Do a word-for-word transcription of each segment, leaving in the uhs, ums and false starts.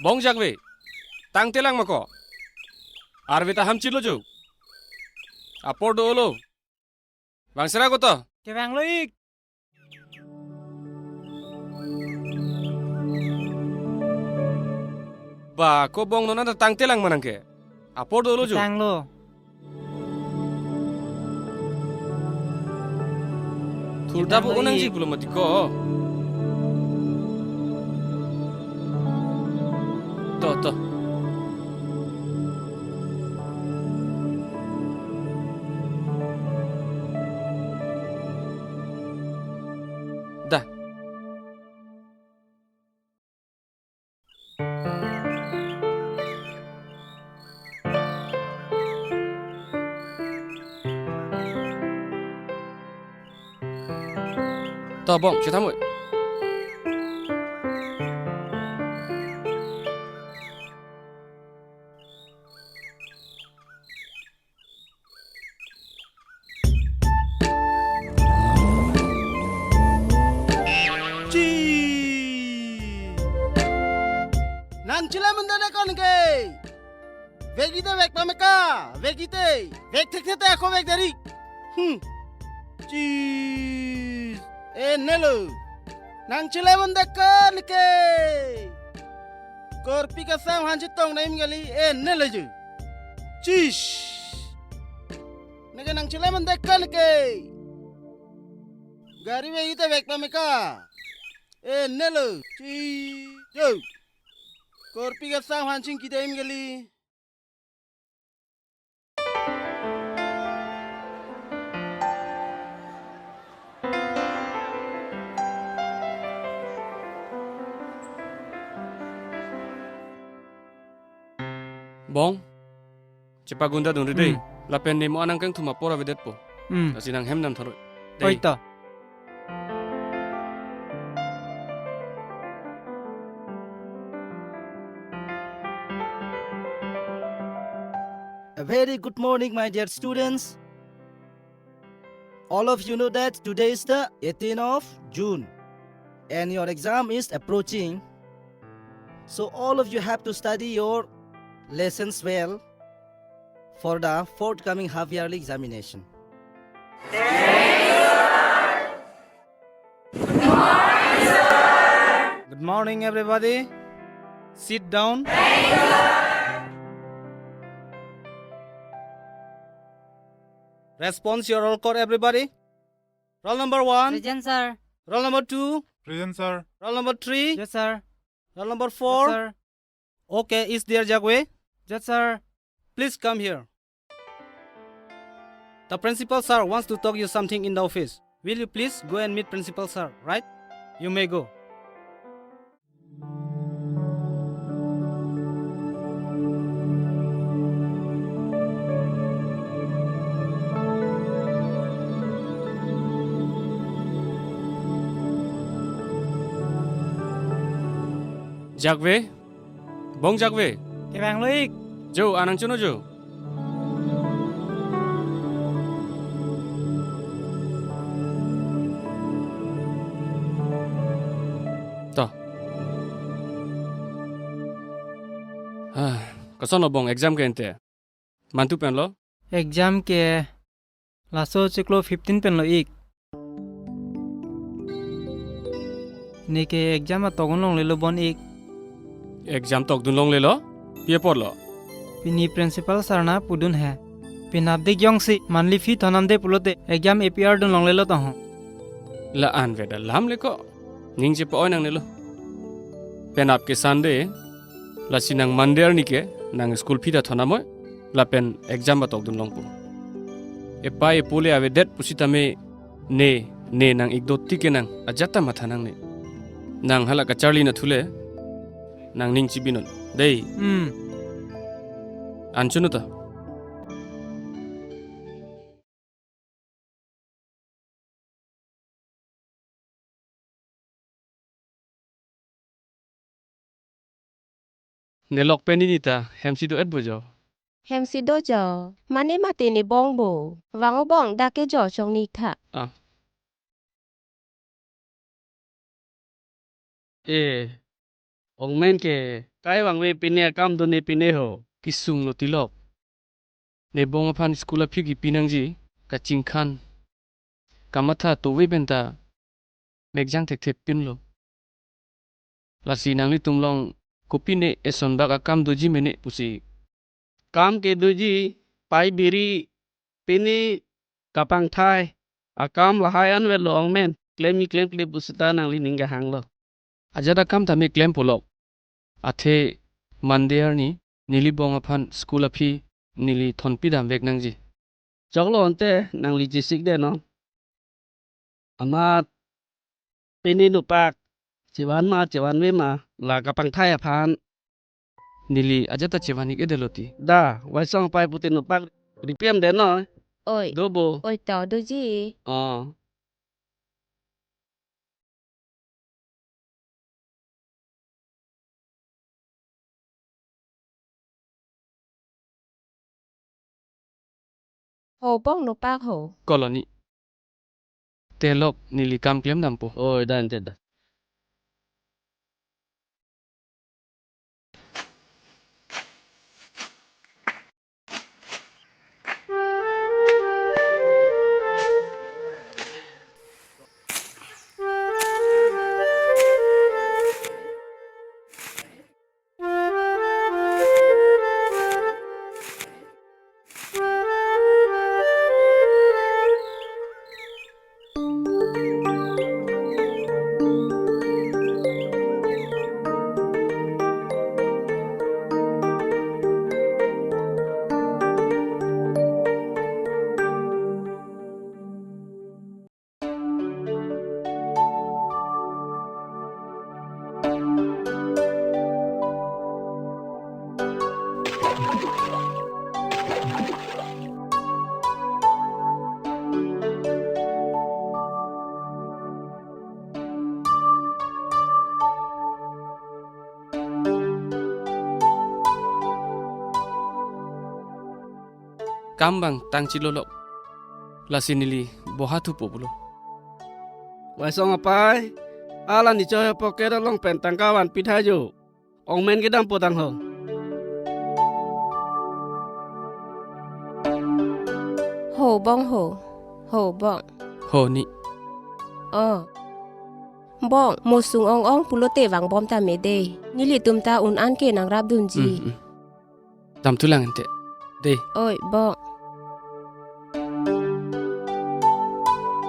Bong Jakve. Tangtelang ma ko? Arve ta hamchitlo jo. Apor do-olo. Vangserak ko to? Kevanglo ik. Ba, ko Bong, non anta tangtelang ma nang ke? Apor do-olo jo. Tanglo. Thurda pu unang ji pulo mati ko. To, to. Da. To Bong, chethan moi. Chi. Nang chile mende de kon ke. Vekji te vek pame ka. Vekji te. Vek thekthe te ako vek deri. Hmm. Chi. E nelo. Nang chile mende kon ke. Korpi kasam hanchi tong naim gali. E nelo ju. Chish. Neke nang chile mende kon ke. Gari vekji te vek pame ka. E nelo. Chi. Yo. Korpi kasam hanching kita im gali. Bong, chepa gunda dun ri dei. Hmm. Lapen ne mo anang kangthum apor avedetpo. Hmm. Lasi nang hem dam tharoi. Dei. Oi to. A very good morning, my dear students. All of you know that today is the eighteenth of June and your exam is approaching. So all of you have to study your lessons well for the forthcoming half yearly examination. Good morning, everybody. Sit down. Response your roll call, everybody. Roll number one. Present, sir. Roll number two. Present, sir. Roll number three. Yes, sir. Roll number four. Yes, sir. Okay, is there Jakve? Yes, sir. Please come here. The principal sir wants to talk you something in the office. Will you please go and meet principal sir, right? You may go. Jakve, Bong Jakve. Kevanglo ik. Jo, anang chono jo. To. Ah, koson lo Bong exam ke ante? Mantu pen lo? Exam ke laso chiklo fifteen pen lo ik. Neke exam atok un longlelo bon ik. Exam tokdun longlelo? Pi apotlo? Pini principal sir na pudun he. Penap dik jongsi monthly fee thonam de pulote exam appear dun longlelo to ho. La-an veda lam le ko. Ning chepa-oi nangnelo. Penap ke Sunday, lasi nang Monday arni ke nang school fee ta thonam noi, lapen exam atokdun longpo. Epai epo le avedet pusitame ne, ne nang-ik do tik ke nang ajat ta matha nangne. Nang hala kacharli nathu le, nang ning chibinon. Dei. Hmm. An chono ta. Ne lok pen nini ta hemsi do-et bo jo. Hemsi do jo. Mane mati ne Bong bo. Vang o Bong, dak ke jo chongni tha. Ah. E. Ong men ke, kai vangve pine akam done pine ho. Kesung lo tilok. Nebong aphan school a-fee kepi nangji, kachingkhan. Kamatha tove penta mekjang thekthe pinlo. Lasi nanglitum along kopine eson bak akam doji mene pusi. Kam ke doji, pai biri, pine kapangthai akam lahai an velo ong men, klem-i klemkle pusita nanglining kehanglo. Ajat akam tame klem polok. Athe Monday arni neli bong aphan school a-fee neli thonpi damvek nangji. Choklo ante nangli chesik de non. Amat pine nopak chevan ma chevanve ma la kapangthai aphan. Neli ajat ta chevan-ik-edetlo ti. Da, Waisong apai pute nopak ripem de non. Oi. Do bo. Oi to doji. Oh. Ho bong nopak ho. Koloni. Telok neli kam klem dampo. Oi, dan te da. Kam bang tang chilolok. Lasi neli boha thupo pulo. Waisong apai, ala nicho he pocket along pen tangka vanpi tha jo. Ong men kedampo tang ho. Ho bong ho. Ho bong. Ho ni. Oh. Bong, mo sung ong ong pulote vangbom tame de. Nelitum ta un an ke nangrapdunji. Mm, mm. Damthulang ante. De. Oi, bong.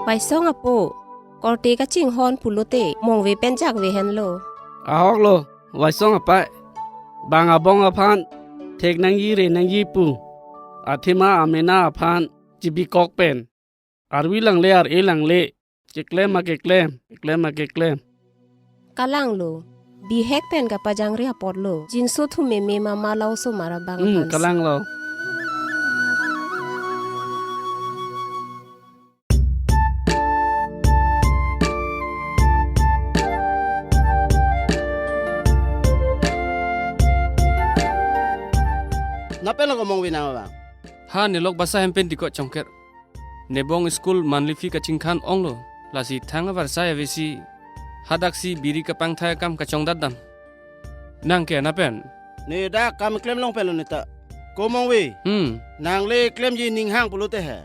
Waisong apo. Korte kachinghon pulote mongve pen jakve henlo. Ahoklo, Waisong apai. Bang abong aphan thek nangji re nangji pu. Athema amena aphan chibikok pen. Arvi langle, ar-e langle. Keklem ma keklem, keklem ma keklem. Kalanglo. Bihek pen kapajangri apotlo. Jinso thu meme mama la osomar abang. Hmm, aphan. Kalanglo. Napen lo ko mongve nang abang? Ha, nelok basa hem pen diko chongker. Nebong school monthly fee kachingkhan onglo, lasi thang avarsai avesi hadaksi biri kapangthai akam kachongdat dam. Nang ke napen? Ne dak kam klem long pelo ne ta. Ko mongve. Hmm. Nang le klemji ning hang pulote he.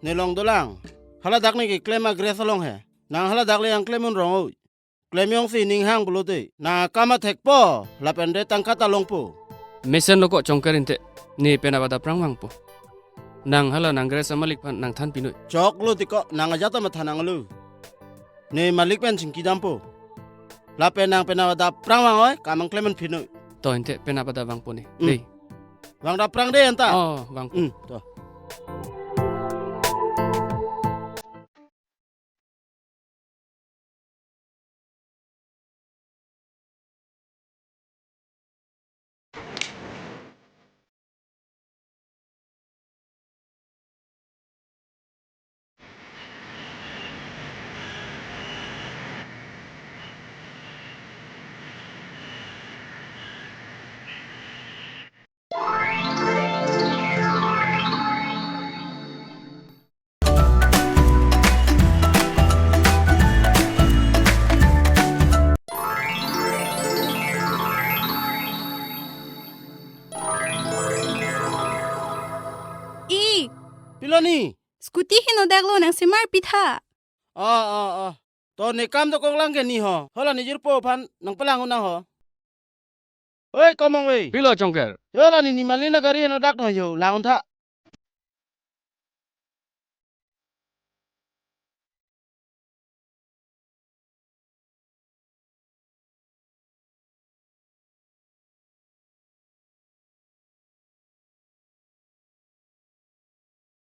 Ne long dolang. Haladak ne keklem a-grass along he. Nang haladak le nang klem un rong oi. Klem jongsi ning hang pulote, nang akam athekpo, lapen de tangka ta longpo. Mesen lo ko chongker ante, ne penap adap aphrang vangpo. Nang hala nang grass amalik aphan nang than pinoi. Choklo ti ko, nang ajat ta matha nanglo. Ne malik pen chingki dampo. Lapen nang penap adap aphrang vang oi, kam nang klem un pinoi. To ante penap adap vangpo ne. Hmm. Dei. Vang adap aphrang dei anta. Oh, vangpo. Hmm, to. Lo ni. Scooty heno dak lo, nangsemar pitha. Oh, oh, oh. To ne kam dokok lang ke ni ho. Hala ne jirpo aphan nangpalang unang ho. Oi, Komong we. Pilo Chongker. Hala ne nimalin agari heno dak no yo, lang untha.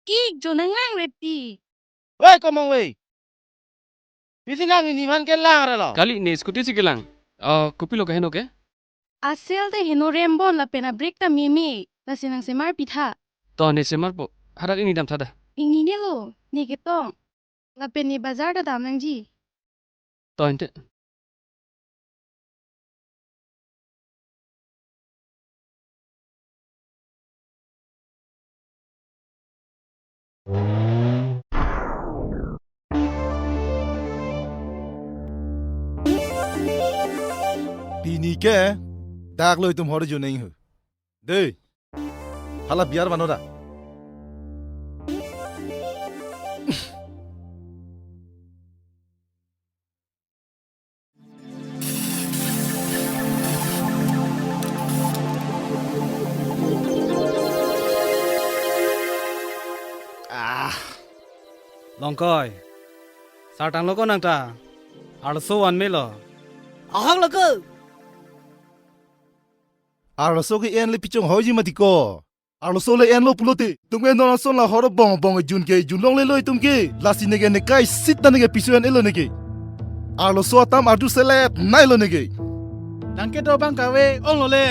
Ik jo nang lang reti. Wei, Komong wei. Pisi nang ne niman kelang ra lo. Kali ne scooty si kelang. Oh, kopilo ke heno ke? Asel te heno rembon lapen a brake ta meme. Lasi nangsemar pitha. To ne semarpo. Hadak ingni damtha da. Ingni ne lo, ne ketong. Lapen ne bazar ta dam nangji. To ente. Pini ke dak lo itum hor juneng hu. Dei. Hala biar mano da. Ah. Longkoi. Sartang lo ko nang ta. Arloso van melo. Ahok lo ko. Arloso ke en le pichong hoiji mati ko. Arloso le enlo pulote, itum ke non ason la hor bong bong jun ke junlongle lo itum ke. Lasi neke nekai sita neke piso en-e lo neke. Arloso atam arju selet nai lo neke. Nang kedo abang kave ong lo le.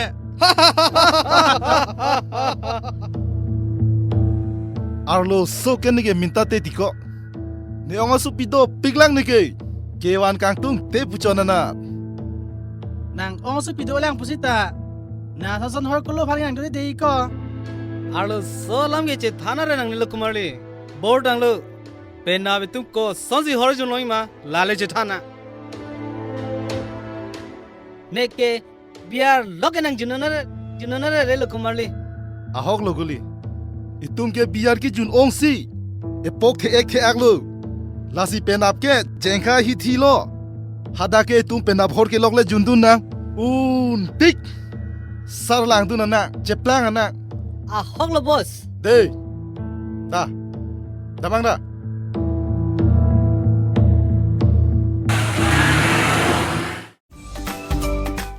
Arloso ke neke minta te tiko. Ne ong asopi dopik lang neke. Kevan kangtung te puchon anat. Nang ong asopi dolang pusita. Na sason hor kolo phang yang dori dei ko. Arloso alam ke chethan nang nilo Kumarli. Bor dang lo. Penap itum kosonsi hor junlong ma lale chethan na. Neke biar lo ke nang junonare, junonare re lo Kumarli. Ahok lo guli. Itum ke biar kejun ongsi. Epok the-ek the-ak lo. Lasi penap ke jengkha hithi lo. Hadak ke itum penap hor kelok le jundun nang. Untik. Sarlangdun nang. Cheplang nang. Ahok lo boss. Dei. Da. Damang da.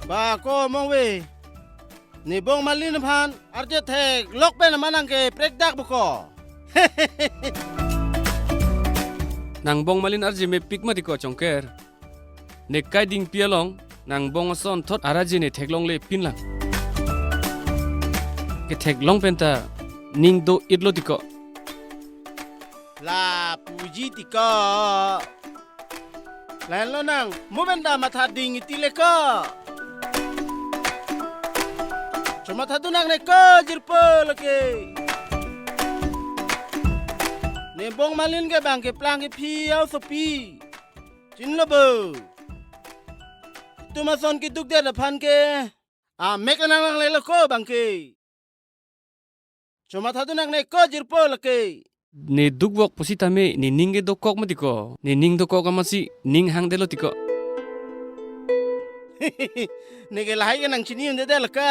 Ba ko mong ve. Ne bong malin aphan arje theklok pen aman nang ke prekdak boko. Nang bong malin arje mepik mati ko Chongker. Nekai dingpi along nang bong ason thot arje ne theklongle pinlang. Ketheklong penta ning do-it lo tiko. Lapuji tiko. Lahenlo nang, mo pen ta matha ding iti le ko. Chomatha dun nang ne ko jirpo lake. Ne bong malin ke bang keplang kephi asopi. Chinilo bo. Itum ason keduk det aphan ke. Ah, mek nang nangle lo ko bang ke. Chomatha dun nang ne ko jirpo lake. Ne dukvok pusitame ne ning ke dokok mati ko. Ne ning dokok amatsi ning hangdetlo tiko. Neke lahai ke nang chini un-e det lake.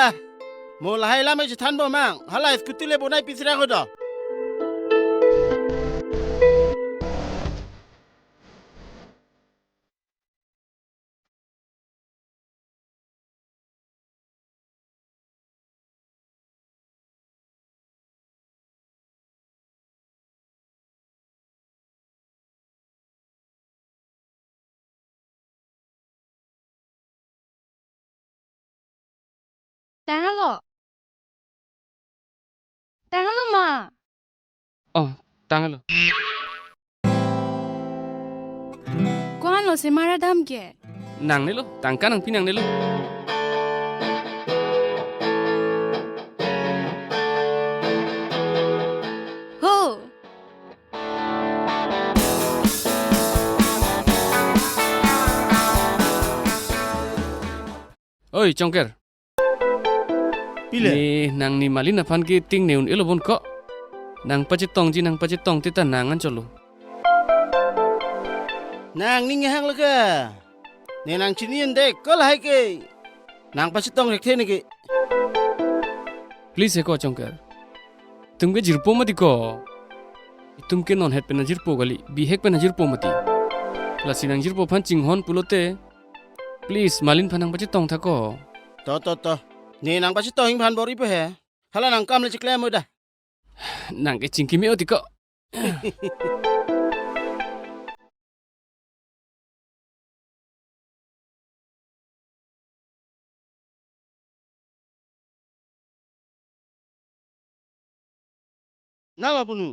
Mo lahai lam chethan bomang. Hala scooty le bonai pisra ko do. Tanglo. Tanglo ma. Oh, tanglo. Ko-an lo semar adam ke? Nangnelo, tangka nangpi nangnelo. Ho. Oi, Chongker. Pile. Ne nangni malin aphan ke ting ne un-elo bon ko. Nang pachetongji, nang pachetong te ta nang anchotlo. Nang ning hang lake. Ne nang chini ende ko lahai ke. Nang pachetong rek the ne ke. Please he ko Chongker. Itum ke jirpo mati ko. Itum ke non het pen ajirpo kali, bihek pen ajirpo mati. Lasi nang jirpo aphan chinghon pulote, please, Malin aphan nang pachetong tha ko. To, to, to. Ne nang pachetong ing aphan bor-ipo he. Hala nang kam le chiklem o da. Nang ke chingki me-o ti ko. Nalo punu.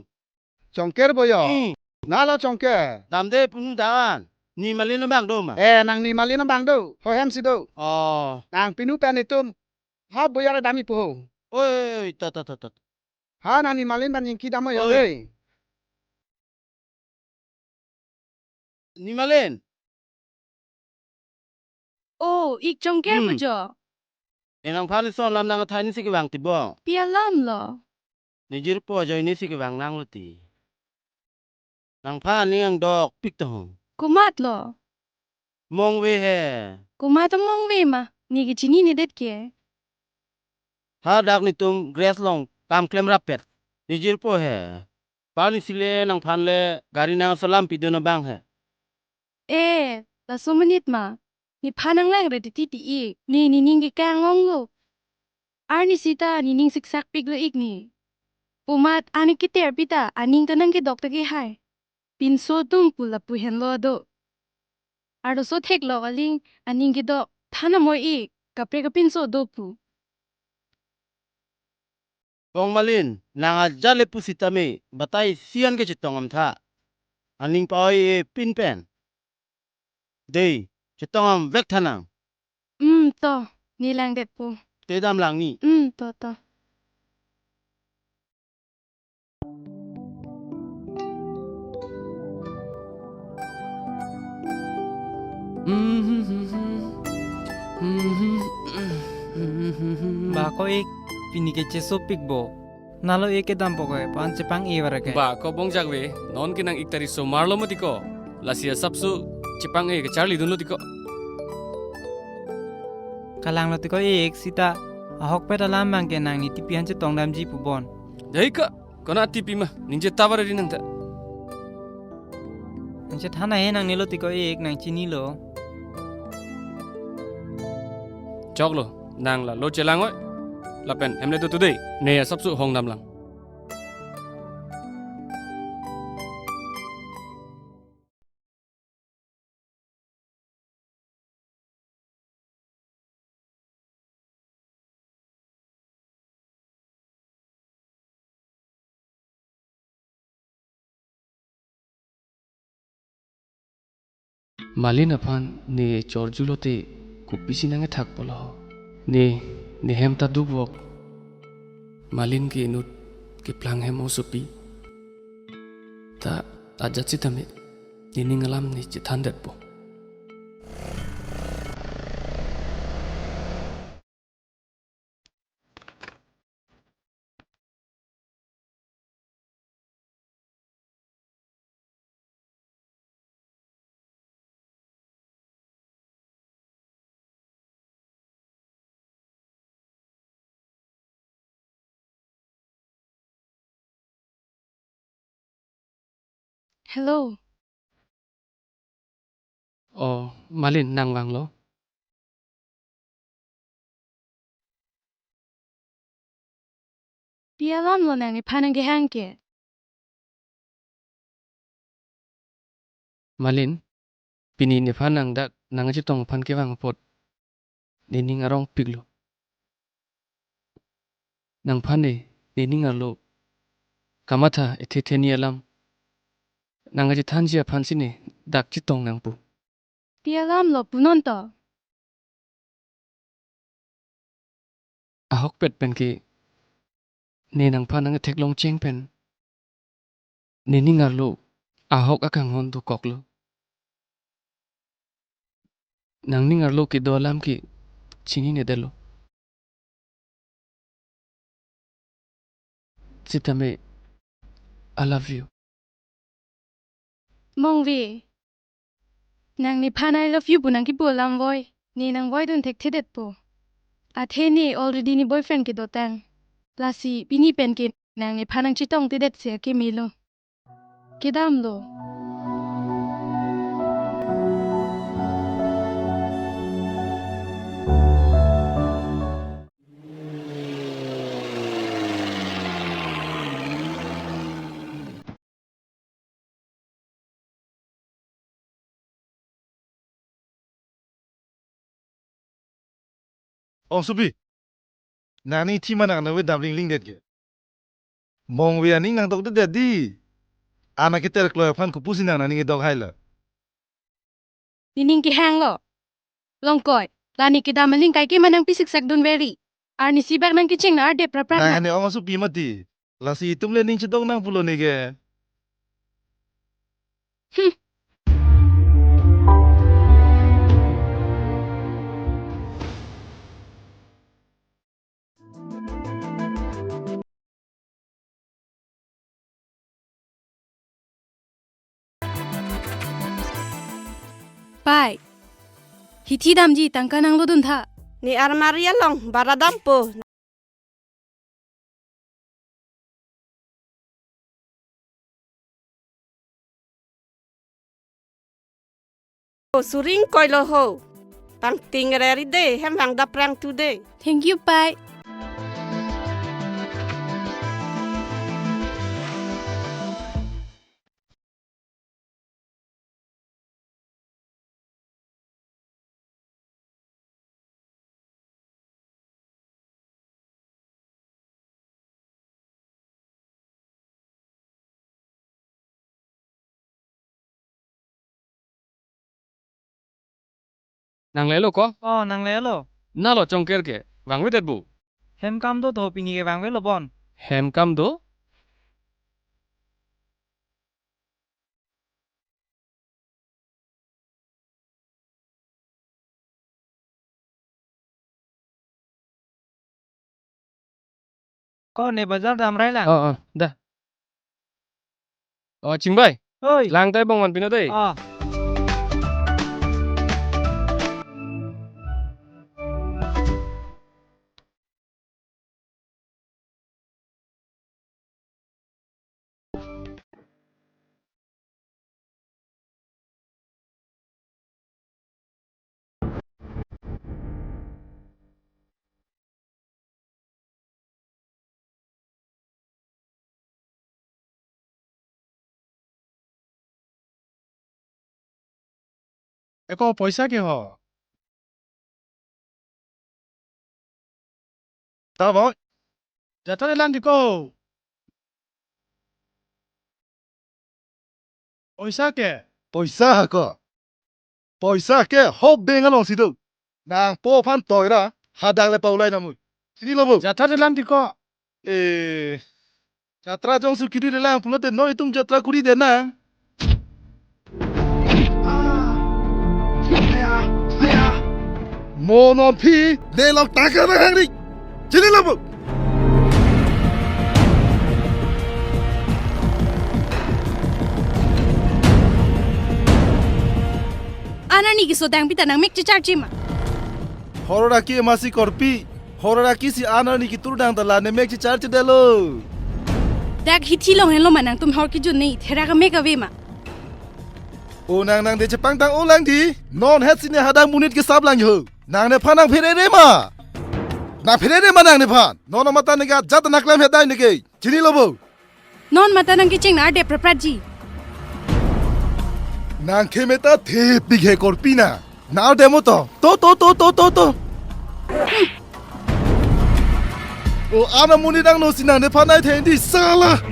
Chongker boyo. Hmm. Nalo Chongker. Damde punu dawan. Ne Malin abang do ma? Eh, nang ne Malin abang do. Ho hem si do. Oh. Nang pinu pen itum. Ha boyar dam-ipo ho. Oi, oi, oi, tot, tot, tot, tot. Ha nang ne Malin ban ningki dam o yo. Oi. Oi. Ne Malin. Oh, ik Chongker. Hmm. Pujo. Ne nangphan ison alam nang athai ne si kevang ti bo. Pi alam lo? Ne jirpo ajoine si kevang nanglo ti. Nangphan aning angdok pik tahun. Komat lo? Mongve he. Komat mongve ma? Ne ke chinine det ke. Hadak netum Grace along kam klem rappet. Ne jirpo he. Pani sile nangphan le gari nang salam pidun abang he. Eh, laso monit ma. Nephan nang langre titi ti ik. Ne nening ke kang ong lo. Arni sita nening siksak pik lo ik ne. Pumat ani kiter pita aning ta nang kedok ta ke hai. Pinso atum pu lapu henlo do. Arloso theklok aling aning kedok than amo ik kaprek apinso do pu. Pong Malin, nang ajat le pusitame, batai sian ke chetong am tha. Aning pa-oi e pin pen. Dei, chetong am vek tha nang. Hmm, to, ne langdetpo. Te damlang ni. Hmm, to, to. Ba ko ik, pini ke chesopik bo. Nalo ik kedampo ko e, pan chepang-e bara ke. Ba ko bongjak ave, non ke nang ik ta riso marlo mati ko. Lasi asapso chepang-e kacharlidunlo ti ko. Kalanglo ti ko ik sita, ahokpet alam abang ke nang ne tipi an chetong damji pu bon. Dei ka, konat tipi ma, ningje ta bara ri nang ta. Nang chethan ahe nangnelo ti ko ik, nang chinilo. Choklo, nang lalo chelang oi. Lapen hem le do tu dei, ne asapso hong damlang. Malin aphan ne chorjulo te kopisi nang ethak polo. Ne, ne hem ta dukvok. Malin ke inut keplang hem osopi. Ta ajat sitame, nening alam ne chethandetpo. Hello. Oh, Malin, nang vanglo? Pi alam lo nang nephan nang kehang ke? Malin, pini nephan nang dak nang chetong aphan kevang apot nening arongpiklo. Nangphan ne, nening arlo kamatha ethe theni alam nang chethanji aphan si ne dak chetong nangpo. Pi alam lo punon to? Ahokpet pen ke ne nangphan nang theklong cheng pen nening arlo ahok akanghon dokoklo. Nangning arlo kedo alam ke chininedetlo. Sitame I love you. Mongve. Nang nephan I love you pu nangkipu alam voi. Ne nang voidun thekthedetpo. Athe ne already ne boyfriend kedotang. Lasi pini pen ke nang nephan nangchetongtedetsi akemelo. Kedamlo. Ongsopi, nangning thima nang nave damling lingdet ke. Mongve aning nangdokdedet di. Anak keter kloi aphan kopusi nang nangning dok hailo. Nening kehanglo. Longkoi, la ne kedam aling kaike ma nangpisiksak dunveri. Arnisi bak nangkecheng na ardep praprat Nang na. Ane ongsopi mati. Lasi itum le ning chedok nang pulo neke. Hmm. Pai. Hithi damji tangka nanglodun tha. Ne armari along bara dampo. O suring koilo ho. Pangting reri de, hem vang daprang tu de. Thank you, Pai. Nanglelo ko? Oh, nanglelo. Nalo chongker ke. Vangvedet bu. Hem kam do to pini ke vangvelo bon. Hem kam do? Ko ne bazar damrai lang. Oh, oh, da. Oh, Chingbai. Oi. Lang tai bong man pino dei. Ah. Eko poisa ke ho? Ta boy. Jathat elang di ko. Poisa ke? Poisa ha ko. Poisa ke ho bank alongsi do. Nangpo aphan toira hadak le paulai namu. Chinilo bo. Jathat elang di ko. Eh. Jatra jongsi kiri lelang pulote noi itum jatra kuri de nang. Mo non phi, ne lok tangka nang hangri. Chinilo bo. An arni keso dang pita nang mek checharji ma. Horor aki masi korpi. Horor aki si an arni keturdang ta la ne mek checharchedetlo. Dak hithi along henlo ma nangtum hor kejun ne thera ka mek ave ma. O nang nang de chepangtang-o lang di. Non het si ne hadak monit kesap lang ho. Nang nephan nangpherere ma. Nangpherere ma nang nephan. Non mata ne ga jat naklem het dai neke. Chinilo bo. Non mata nangkecheng na ardep prapratji. Nang khemeta thepik he korpi na. Na ardemo to. To, to, to, to, to, to. O ana muni nang no sinang nephan nai theng di sala.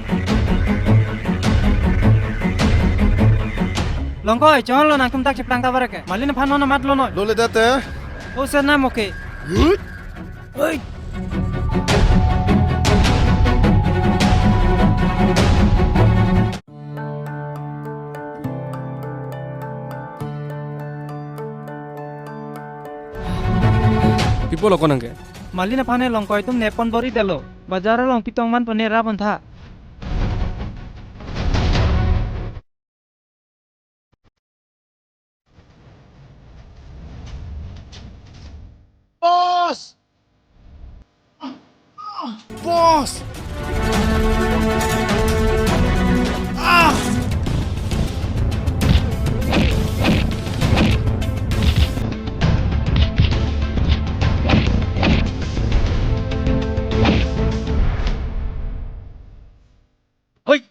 Longkoi, chonlo nangtum dak cheplang ta bare ke. Mali nephan non amat lonoi. Lole date. O sir na moke. Hut. Oi. Pipo lo konang ke? Mali nephan ne Longkoi atum nepon bor-idetlo. Bazar along pitong man pone ra pon tha. Boss! Ah! Hoi!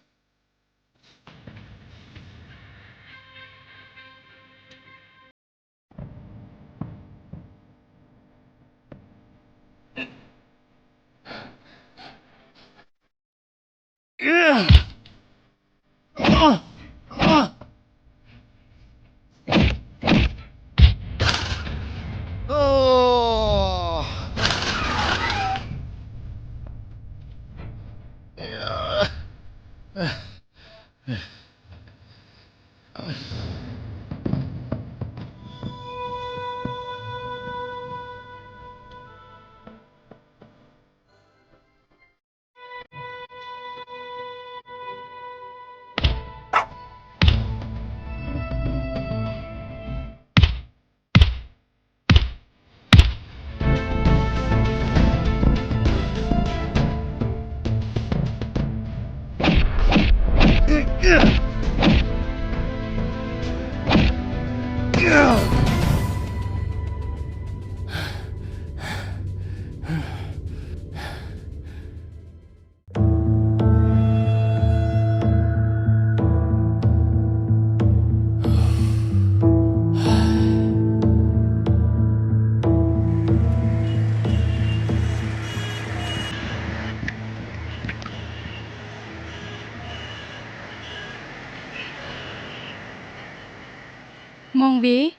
Mongve,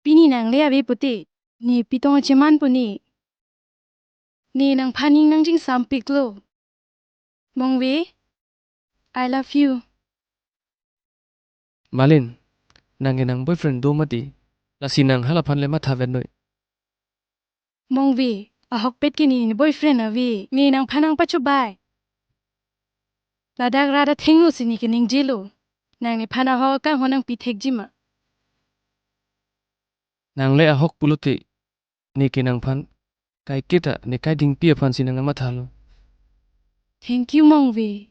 pini nangle ave pute, ne pitong acheman puni. Ne nangphan ning nangchingsampiklo. Mongve, I love you. Malin, nang ke nang boyfriend do mati, lasi nang halaphan le matha vennoi. Mongve, ahokpet ke ne boyfriend ave, ne nangphan nangpachobai. Ladak rat athengno si ne keningjelo. Nang nephan ahok akanghon nangpi thekji ma? Nangle ahok pulote, ne ke nangphan kaiketa ne kaidingpi aphan si nang nangmathalo. Thank you, Mongve.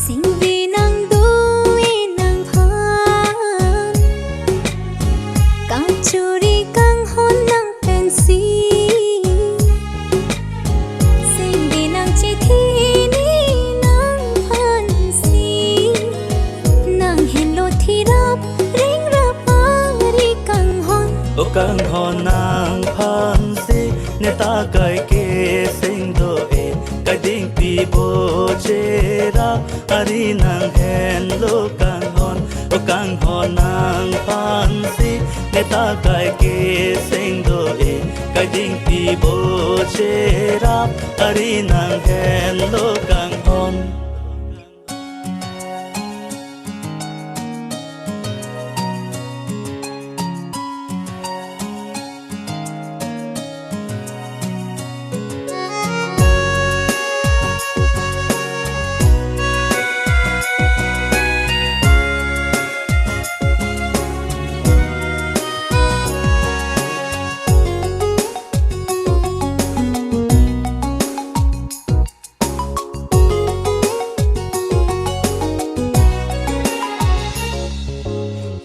Singvi nang do-e nangphan, kachuri kanghon nang pensi. Singvi nang chithi ni nangphansi, nang henlo thirap ringrap ari kanghon. O kanghon nangphansi, ne ta kaike seng do-e, kaidingpi bo cherap ari nang henlo kanghon. O kanghon nangphansi, ne ta kaike seng do-e, kaidingpi bo cherap ari nang henlo kanghon.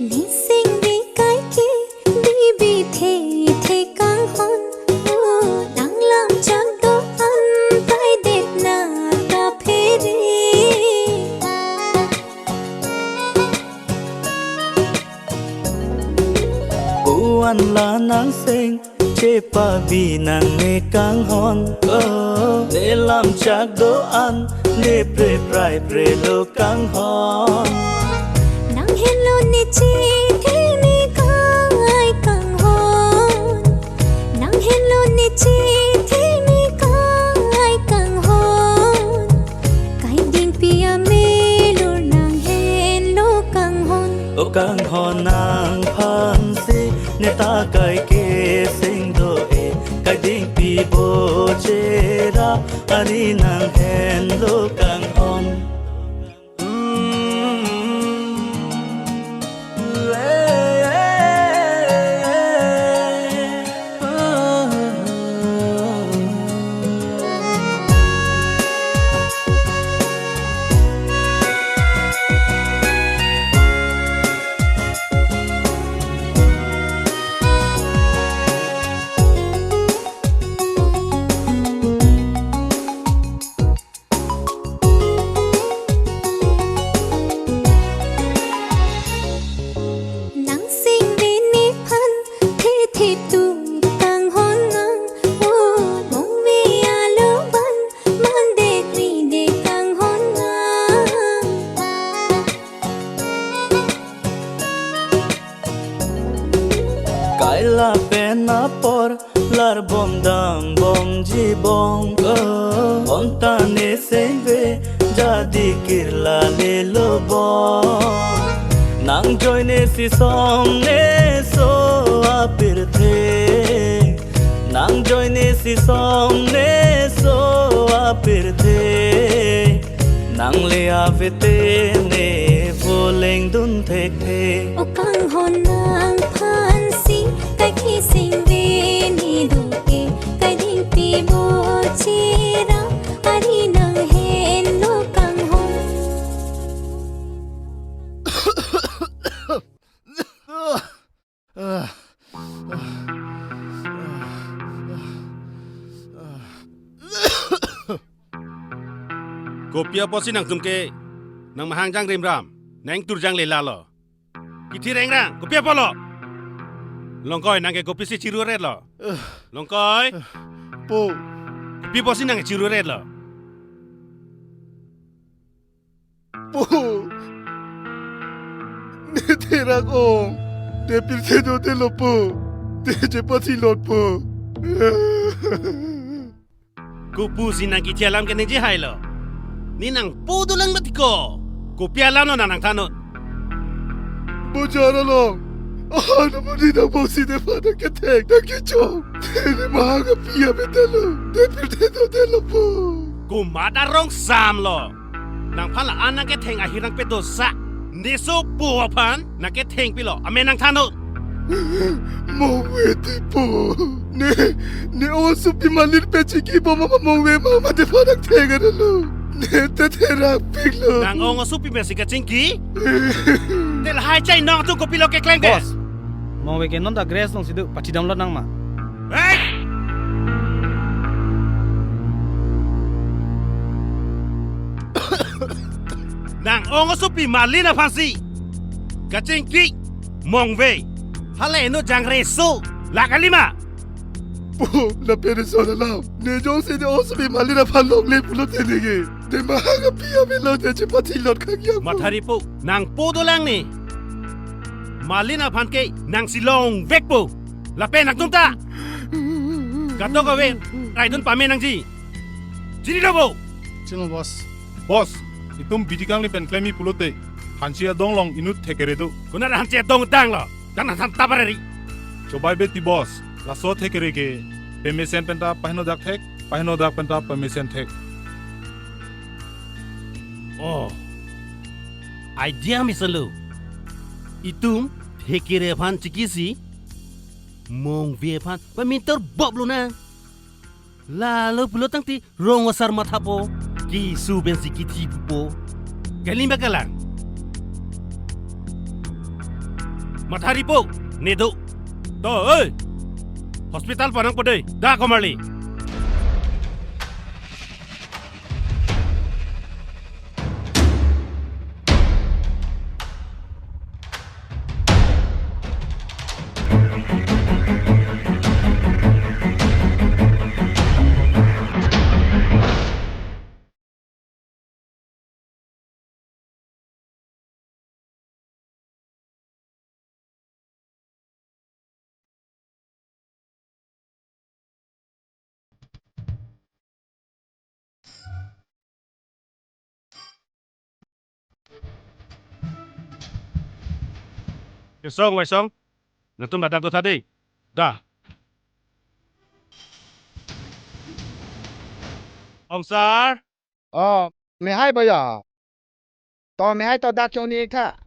Nising di kaike, bibi the the kanghon, o nang lam chak do-an, paidet na kaphere. Kuan la nang seng, chepabi nang ne kanghon, oh, ne lam chak do-an, Ne pre prai pre lo kanghon. Nang henlo ne chethe ne kai kanghon. Nang henlo ne chethe ne kai kanghon. Kai dingpi amelur nang henlo kanghon. O kanghon nangphansi ne ta kai keseng do-e. Kai dingpi bo chera ari nang henlo kanghon. Nang singve nephan thethe tu kanghon nang, o mongve alo ban man de kri de kanghon nang. Kai lapen apor larbom dambomji bom, oh, bonta ne singve jadi kirla lelo bom. Nang joine si somne so apirthe. Nang joine si somne so apirthe. Nang le avete ne voleng dun thekthe. O kanghon nangphansi kai kesingve ne do-e. Kai dingpi bo chera ari nang henlo kanghon. Kopi apotsi nangtum ke nangmahang jang rimram, nang tur jang le lalo. Kithi rengrang, kopi apotlo? Longkoi, nang ke kopisi chiru retlo? Longkoi. Po. Kopi apotsi nang chiru retlo? Po. Ne therak ong. Ne pirthe do te lo po. Ne chepasi lot po. Kopusi nang kithi alam ke ningje hailo? Ne nangpo dolang mati ko. Kopi alamlo nang nangthannon? Bojar along. Ah, namun ne nang bosi nephan nang kethek, nang kechok. Ne mahang api abe telo. Ne pirthe do te lo po. Komat arong samlo. Nangphan la-an nang ketheng ahir nang pedosa. Ne sopo aphan nang ketheng pilo. Amen nangthannon? Mongve ti po. Ne, ne ong asopi Malin pen chingki bom ma mongve ma mate phan nang theng adolo. Ne te therak piklo. Nang ong asopi pensi kachingki? Te lahai chai nangtum kopilo keklem ke? Boss, mongve ke non ta grass alongsi do, pathi damlot nang ma. Hey! Nang ong asopi Malin aphansi kachingki mongve. Hala eno jangreso. La kalima. Po, lapen reso alam. Ne jongsi ne ong asopi Malin aphan longle pulote ne ke, ne mahang api abe lo, ne chepathi lot khang yang po. Mathari po, nangpo dolang ne. Malin aphan ke nangsi longvekpo. Lapen nangtum ta kadokave raidun pame nangji. Chinilo bo? Chino, boss. Boss, itum bidi kangli pen klemji pulote hanchi adong along inut thekere do. Konat hanchi adong tanglo? Dak nangthan ta parari. Chobai beti boss, laso thekere ke pemesen penta pahenodak thek, pahenodak penta pemesen thek. Oh. Idea mesenlo. Itum thekere aphan chingkisi mongve aphan pamintor boblo na. Lalo pulo tangte rong asar mathapo. Keso pensi kithi pupo. Kalimba kalang. Mathari po, ne do. To, oi. Hospital panang po dei. Da komarli. Kesong, Waisong. Nangtum ladak do tha dei. Da. Ongsar. Oh, mehai boya. To mehai to dak chongni tha.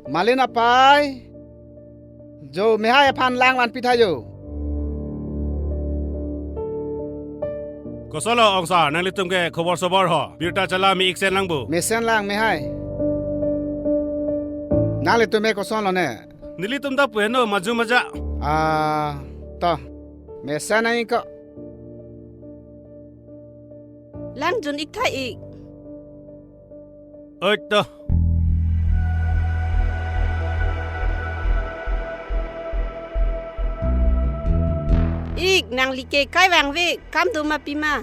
Malin apai. Jo mehai aphan lang van pitha jo. Kosonlo Ongsar, nanglitum ke khobor sobor ho. Birta chala me-ik sen lang bo. Mesen lang mehai. Nanglitum ke kosonlo ne? Nelitum ta pu heno maju maja. Ah, to. Mesen nang ko. Lang jun ik tha ik. Oi to. Ik, nangli ke kai vangve, kam do ma pima.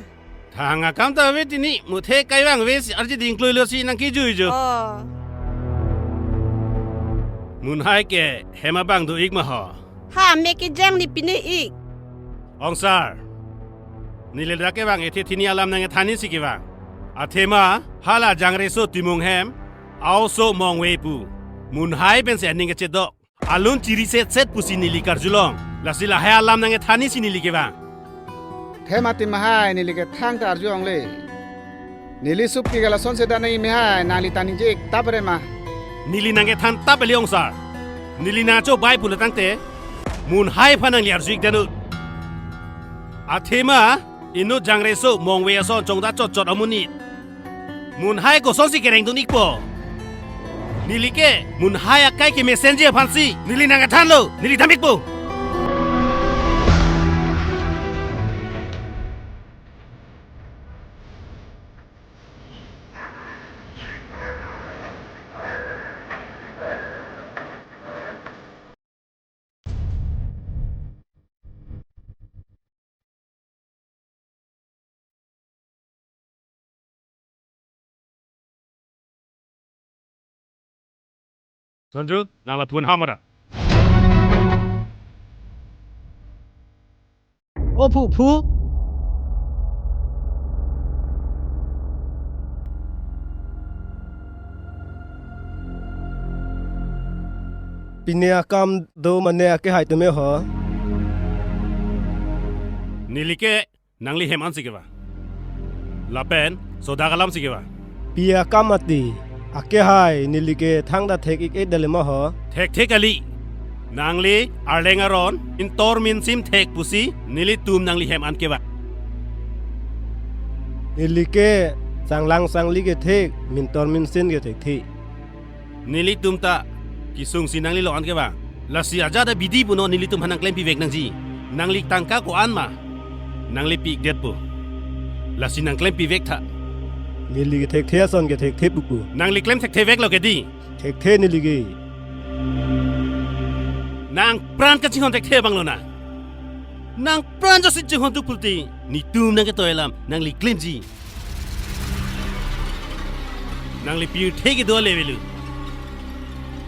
Thang akam ta ave tini, muthe kai vangve si arji ding kloi lo si nang kijui jo. Oh. Munhai ke hem abang do ik ma ho. Ha, me kejang ni pine ik. Ongsar. Neli dak kevang ethe thini alam nangkethan ni si kevang. Athema, hala Jangreso Timung hem, a-oso Mongve pu. Munhai pensi aning kechedok. Alun chiri set set pusi neli karjulong. Lasi lahai alam nangkethan ni si neli kevang. Thema ti mehai neli ke thangta arju longle. Neli sup ke lason sedan nang mehai nangli ta ningje ik tap re ma. Neli nangkethan tap eli Ongsar. Neli nangchobai pulo tangte. Munhai aphan nangli arju ik danu. Athema inut Jangreso Mongve ason chongda chot chot amonit. Munhai kosonsi kereng dun ikpo. Neli ke munhai akai kemesenji aphansi neli nangkethanlo, neli dam ikpo. Sonju, nang lapu-an ham ra. O phu phu. Pine akam do mane akehai tame ho. Neli ke nangli hem ansi kevang. Lapen sodak alamsi kevang. Pi akam mati, akehai neli ke thangta thek ik-e dali ma ho. Thekthe kali. Nangli arleng aron, mintor minsin thek pusi, nelitum nangli hem an kevang. Neli ke sanglang sangli ke thek, mintor minsin ke thekthe. Nelitum ta kesungsi nangli lo-an kevang. Lasi ajat abidi punon nelitum aphan nangklem pivek nangji. Nangli tangka ko-an ma nangli pi-ik detpo. Lasi nangklem pivek tha. Neli ke thekthe ason ke thekthe pupo. Nangli klem thekthe veklo ke dei. Thekthe neli ke. Nang pran kachinghon thekthe abang lonang. Nang pran jasi chinghon duk pulote netum nangketoi alam nangli klemji. Nangli pirthe kedo ale avelo.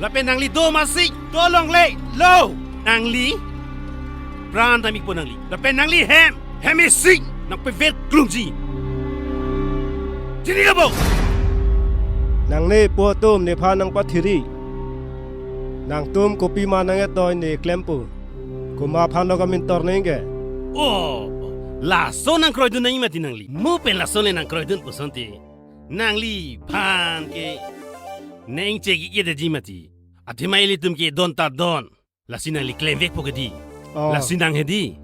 Lapen nangli do masi, do longle, lo. Nangli pran dam ikpo nangli. Lapen nangli hem, hem isi nangpever klungji. Chini abo. Nangne po atum nephan nangpathiri. Nangtum kopima nangketoi ne klempo. Komat aphan lo kamintor nang ke? Oh, laso nangkroidun nangji mati nangli. Mo pen laso le nangkroidun pusonte. Nangliphan ke neng chek ik-e detji mati. Athema ilitum ke don ta don. Lasi nangli klemvekpo ke dei. Oh. Lasi nang he dei.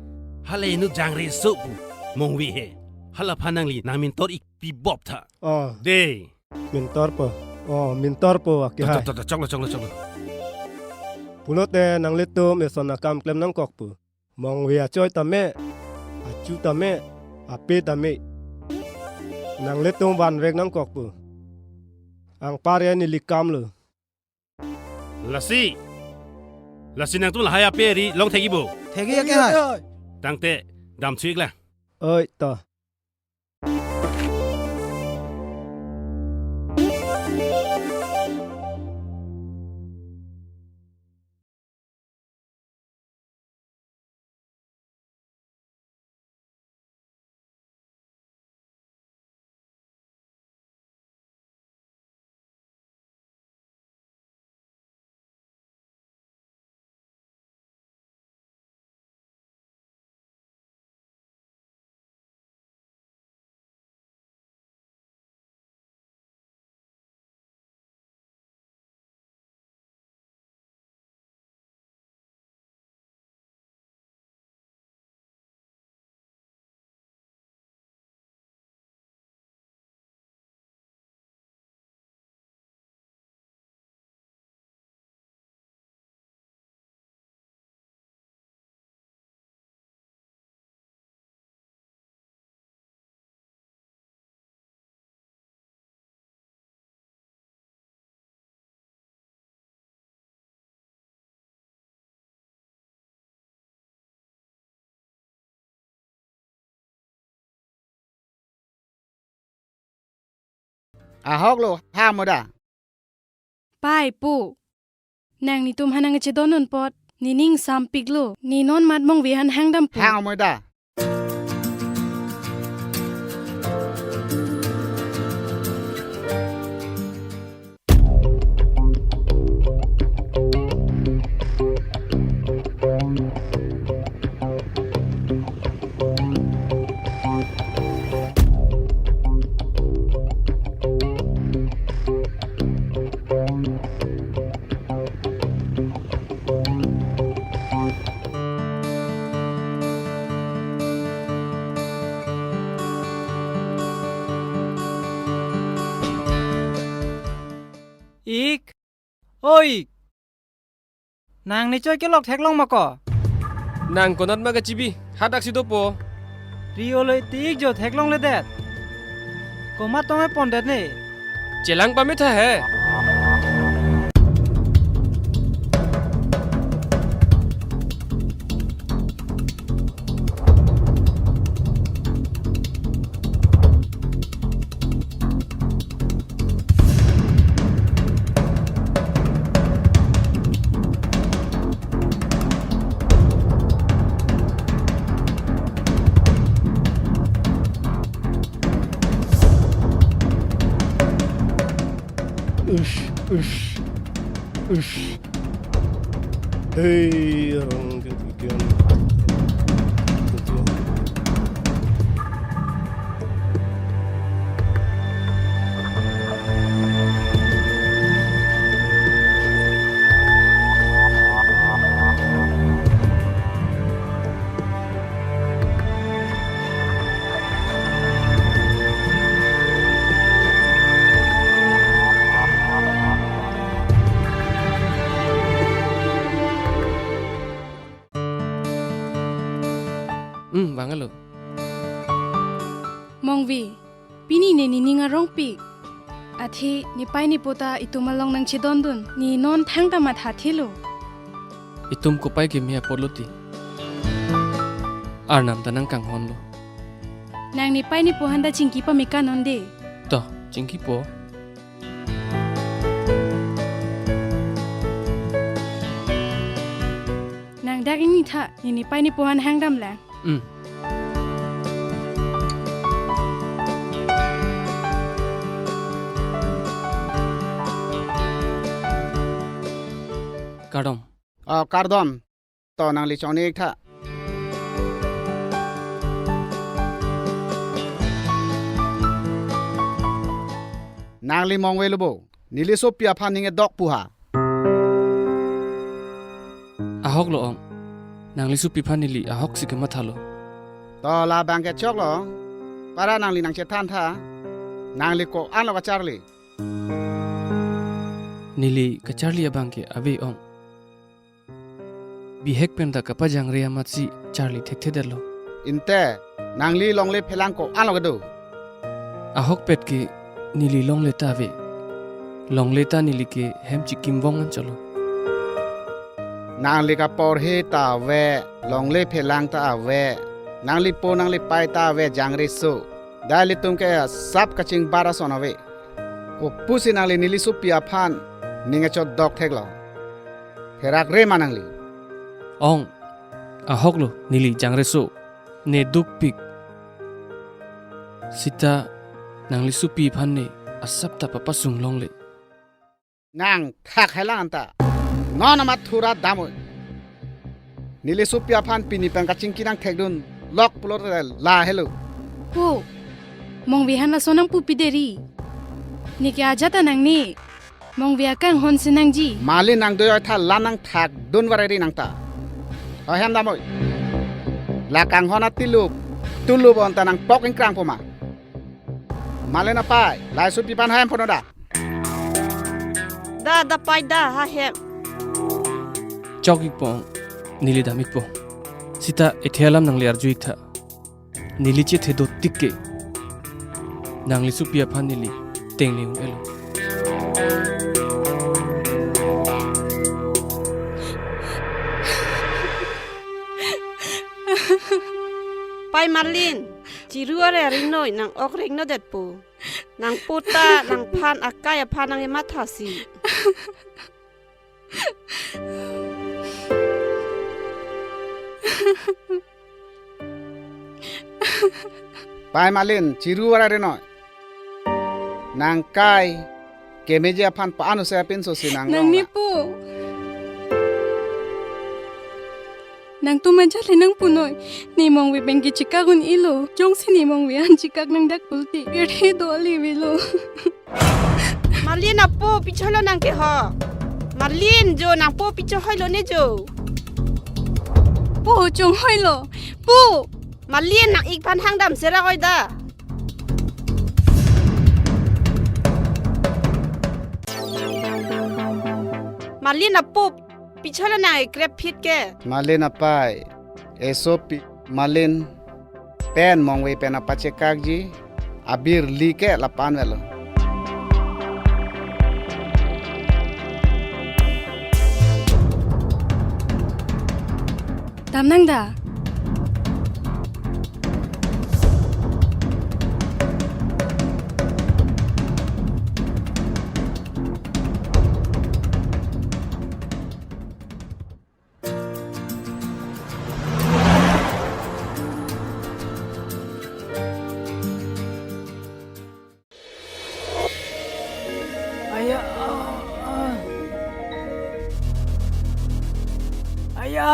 Hala inut Jangreso pu. Mongve he. Halaphan nangli nangmintor ik pibop tha. Oh. Dei. Mintorpo. Oh, mintorpo akehai. To, to, to, to, choklo, choklo, choklo. Pulote nanglitum eson akam klem nangkokpo. Mongve achoi tame, achu tame, ape tame. Nanglitum vanvek nangkokpo. Anparke neli kamlo. Lasi. Lasi nangtum lahai ape ari long thekji bo. Thekji akehai. Tangte damthu iklang. Oi to. Ahok lo, ha mo da. Pai po. Nang netum aphan nangchedondun apot, nening sampiklo. Ne non mat Mongve aphan hangdampo. Hang mo da. Ik, o ik. Nang ne choi kelok theklong ma ko? Nang konat ma kachibi, hadak si dopo. Rio lo iti ik jo theklongledet. Komat tong e pondet ne. Chelang pame tha he. Ush, ush, ush. Hey, orang ketiga. Hmm, bang alo. Mongve, pini ne nening arongpik. Athe nepei nepo ta itum along nangchedondun. Ne non thangta mathathelo. Itum kopai keme apotlo ti. Arnam ta nangkanghonlo. Nang nepei nepo aphan ta chingki pame kanon de. To, chingkipo. Nang dak ingni tha, ne nepei nepo aphan hangdamlang. Hmm. Kardom. Oh, kardom. To nangli chongni ik tha. Nangli Mongve lo bo. Neli sopi aphan ning edok pu ha. Ahok lo ong. Nangli sopi aphan neli ahok si kemathalo. To labang ke choklo. Para nangli nangchethan tha. Nangli ko-an lo kacharli. Neli kacharli abang ke ave ong. Bihek pen ta kapajangre amatsi charli thekthedetlo. Inte, nangli longle phelang ko-an lo kedo? Ahokpet ke neli longle ta ave. Longle ta neli ke hem chikim vong an cholo. Nangli kaporhe ta ave, longle phelang ta ave. Nangli po nangli pei ta ave jangreso. Dai ilitum ke sap kachingbar ason ave. O pusi nangli neli sopi aphan ning echodok theklo. Pherak re ma nangli. Ong, ahok lo neli jangreso, ne dukpik. Sita nangli sopi aphan ne asap ta papasung longle. Nang thak helang anta. Non amat thura damoi. Neli sopi aphan pini pen kachingki nangthekdun lok pulote la helo. Po, Mongve aphan laso nangpupi deri. Ne ke ajat anang ne. Mongve akanghon si nangji. Mali nang doyoi tha la nangthakdun vareri nangta. Ohem damoi. La kanghon atilup, tulup anta nangpok ingkrang poma. Malen apei, la sopi aphan hahem pono da. Da, da pei da, hahem. Chok ikpo, neli dam ikpo. Sita ethe alam nangli arju ik tha. Neli chethe dotik ke. Nangli sopi aphan neli tengne un-elo. Pei Marlin, chiru are aringnoi nang ok rengno detpo. Nangpo ta nangphan akai aphan nangkemathasi. Pai Malin, chiru vara re noi. Nangkai kemeji aphan pa-an use apinso si nang nang nong ni na. Po. Nangtum ajat le nangpunoi. Ne mongve pen kechekak un-elo. Jongsi ne mongve an chekak nangdak pulote, pirthe do ale avelo. Malin apo, pi choilo nang ke ho. Malin jo, nangpo pi choilo ne jo. Po, chonghoilo. Po. Malin, nang-ik aphan hangdam sera oi da. Malin apo, pi choilo nang ekrep phit ke. Malin apai, esopi, Malin pen mongve pen apachekakji, abirli ke lapu-an avelo. Dam nang da. Aya. Aya.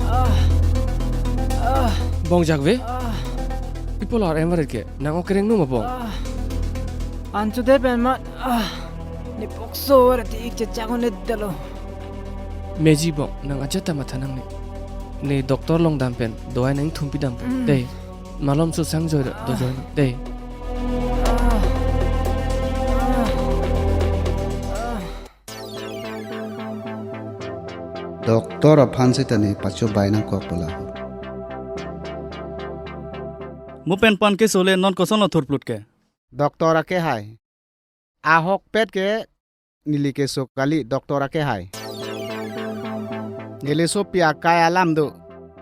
Ah. Ah. Bong Jakve? Ah. People are ever ke. Nang okereng numa bong. Ah. Anchude pen mat. Ah. Ne pokso vara ti ik chechak un-edetlo. Meji bong, nang ajat ta matha nangne. Ne doctor along dam pen dawai nangthum pidam po. Mm. Dei. Malom so sang joi ra, do joi na. Dei. Doctor aphan seta ne pachobai nangkok pu la ho. Mo pen pan keso le non kosonlo thurplut ke? Doctor akehai. Ahokpet ke neli keso kali, doctor akehai. Neli sopi akai alam do.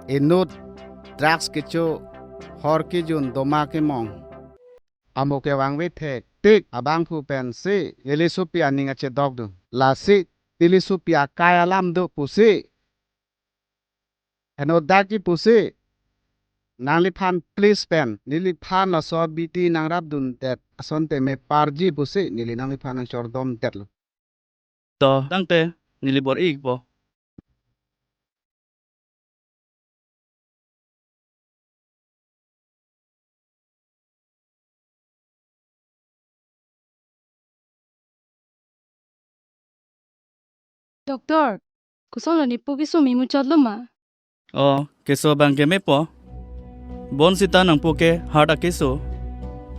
Inut, drugs kecho, hor kejun, doma kemong. Amo kevangve thektik abangphu pensi neli sopi aning achedok do. Lasi neli sopi akai alam do pusi, henodak ji pusi, nangliphan please pen, neliphan laso abidi nangrapdundet asonte meparji pusi, neli nangliphan nangchordondetlo. To, tangte, neli bor-ikpo. Doctor, kosonlo ne po keso memuchotlo ma? O, keso abang ke mepo. Bonsita nangpo ke heart akeso.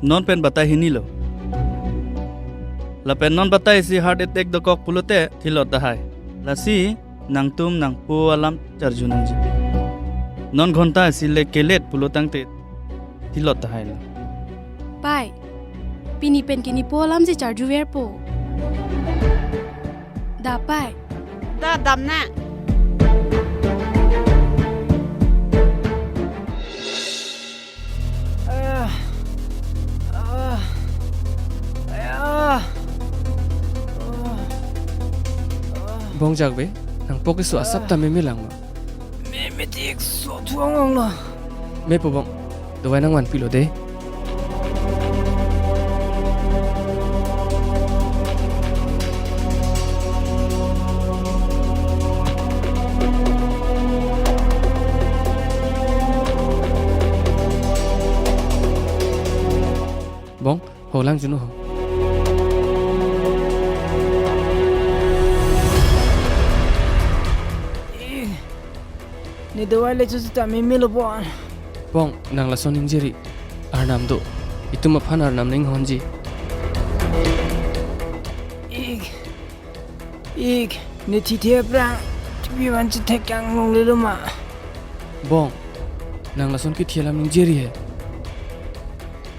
Non pen batai hinilo. Lapen non batai si heart attack dokok pulote thilot tahai. Lasi nangtum nangpo alam charju nangji. Non ghonta si le kelet pulo tangte thilot tahailo. Pai, pini pen ke ne po alam si charjuverpo. Da pai. Da dam na. Ah. Ah. Ah. Bong Jakve, nangpo keso asap ta memelang ma? Memetik so thuang ong lo. Mepo bong, dawai nangvanpilo dei. Bong, ho lang juno ho. Ne dawai le chusita memelo bon. Bong, nang lason ningjeri. Arnam do. Itum aphan arnam ning honji. Ik. Ik, ne thithe aphrang, tipi aphan chethek kang longlelo ma? Bong, nang lason kethe alam ningjeri he.